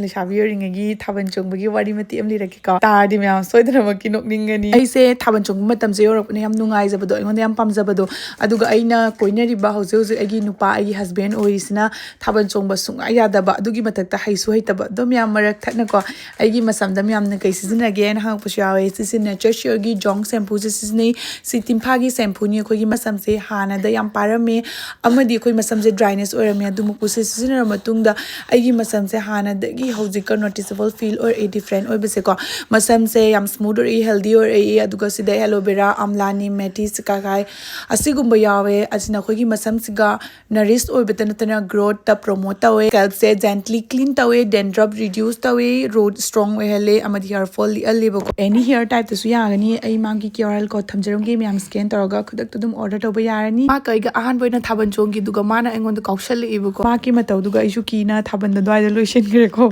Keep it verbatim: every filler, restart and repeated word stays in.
ꯂꯩꯁꯥꯕꯤ ꯑꯣꯏꯔꯤꯉꯩꯒꯤ ꯊꯥꯕꯜ ꯆꯣꯡꯕꯒꯤ ꯋꯥꯔꯤ ꯃꯇꯦꯛ ꯑꯃ ꯂꯤꯔꯛꯀꯦꯀꯣ꯫ ꯇꯥꯔꯗꯤ ꯃꯌꯥꯝ ꯁꯣꯏꯗꯅꯃꯛꯀꯤ ꯅꯣꯛꯅꯤꯡꯒꯅꯤ꯫ ꯑꯩꯁꯦ ꯊꯥꯕꯜ ꯆꯣꯡꯕ ꯃꯇꯝꯁꯦ ꯌꯧꯔꯛꯄꯅ ꯌꯥꯝ ꯅꯨꯡꯉꯥꯏꯖꯕꯗꯣ, ꯑꯩꯉꯣꯟꯗ ꯌꯥꯝ ꯄꯥꯝꯖꯕꯗꯣ꯫ ꯑꯗꯨꯒ ꯑꯩꯅ ꯀꯣꯏꯅꯔꯤꯕ ꯍꯧꯖꯤꯛ ꯍꯧꯖꯤꯛ ꯑꯩꯒꯤ ꯅꯨꯄꯥ, ꯑꯩꯒꯤ ꯍꯁꯕꯦꯟ ꯑꯣꯏꯔꯤꯁꯤꯅ ꯊꯥꯕꯜ ꯆꯣꯡꯕ ꯁꯨꯡꯌꯥ ꯌꯥꯗꯕ, ꯑꯗꯨꯒꯤ ꯃꯊꯛꯇ ꯍꯩꯁꯨ ꯍꯩꯇꯕ꯫ ꯑꯗꯨꯝ ꯌꯥꯝ ꯃꯔꯛ ꯊꯠꯅꯀꯣ, ꯑꯩꯒꯤ ꯃꯁꯝꯗ ꯃꯌꯥꯝꯅ ꯀꯩ ꯁꯤꯖꯤꯟꯅꯒꯦ ꯍꯥꯏꯅ ꯍꯪꯉꯛꯄꯁꯨ ꯌꯥꯎꯋꯦ꯫ ꯁꯤꯁꯦ Nature Share ꯒꯤ ꯖꯣꯡ ꯁꯦꯝꯄꯨꯁꯦ ꯁꯤꯖꯤꯟꯅꯩ꯫ ꯁꯤ ꯇꯤꯝꯐꯥꯒꯤ ꯁꯦꯝꯄꯨꯅꯤ꯫ ꯑꯩꯈꯣꯏꯒꯤ ꯃꯁꯝꯁꯦ ꯍꯥꯟꯅꯗ ꯌꯥꯝ ꯄꯥꯔꯝꯃꯦ ꯑꯃꯗꯤ ꯑꯩꯈꯣꯏ ꯃꯁꯝꯁꯦ dryness ꯑꯣꯏꯔꯝꯃꯦ꯫ ꯑꯗꯨ ꯃꯨꯛꯄꯨꯁꯦ ꯁꯤꯖꯤꯟꯅꯔꯕ ꯃꯇꯨꯡꯗ ꯑꯩꯒꯤ ꯃꯁꯝꯁꯦ ꯍꯥꯟꯅꯗꯒꯤ ꯍꯧꯖꯤꯛꯀ noticeable feel ꯑꯣꯏꯔꯛꯏ, different ꯑꯣꯏꯕꯁꯦꯀꯣ꯫ ꯃꯁꯝꯁꯦ ꯌꯥꯝ smooth ꯑꯣꯏꯔꯛꯏ, healthy ꯑꯣꯏꯔꯛꯏ꯫ ꯑꯗꯨꯒ ꯁꯤꯗ aloe vera, ꯑꯝꯂꯥ, ꯅꯤꯝ, ꯃꯦꯊꯤ, ꯁꯤꯀꯥꯀꯥꯏ ꯑꯁꯤꯒꯨꯝꯕ ꯌꯥꯎꯋꯦ꯫ ꯑꯁꯤꯅ ꯑꯩꯈꯣꯏꯒꯤ ꯃꯁꯝꯁꯤꯒ nourish ꯑꯣꯏꯕꯇ ꯅꯠꯇꯅ growth ꯇ promote ꯇꯧꯋꯦ꯫ Scalp ꯁꯦ gently clean ꯇꯧꯋꯦ, dandruff reduce ꯇꯧꯋꯦ, root strong ꯑꯣꯏꯍꯜꯂꯦ ꯑꯃꯗꯤ hair fall ꯂꯤꯛꯍꯜꯂꯦꯕꯀꯣ꯫ Any hair type ꯇꯁꯨ ꯌꯥꯒꯅꯤ꯫ ꯑꯩ ꯃꯥꯒꯤ QR code ꯊꯝꯖꯔꯝꯒꯦ, ꯃꯌꯥꯝ scan ꯇꯧꯔꯒ ꯈꯨꯗꯛꯇ ꯑꯗꯨꯝ order ꯇꯧꯕ ꯌꯥꯔꯅꯤ꯫ ꯃꯥ ꯀꯩꯒ ꯑꯍꯥꯟꯕ ꯑꯣꯏꯅ ꯊꯥꯕꯜ ꯆꯣꯡꯈꯤꯗꯨꯒ ꯃꯥꯅ ꯑꯩꯉꯣꯟꯗ ꯀꯥꯎꯁꯜꯂꯛꯏꯕꯀꯣ꯫ ꯃꯥꯒꯤ ꯃꯇꯧꯗꯨꯒ ꯑꯩꯁꯨ ꯀꯤꯅ ꯊꯥꯕꯜ ꯑꯗꯨꯋꯥꯏꯗ ꯂꯣꯏꯁꯤꯟꯈ꯭ꯔꯦꯀꯣ꯫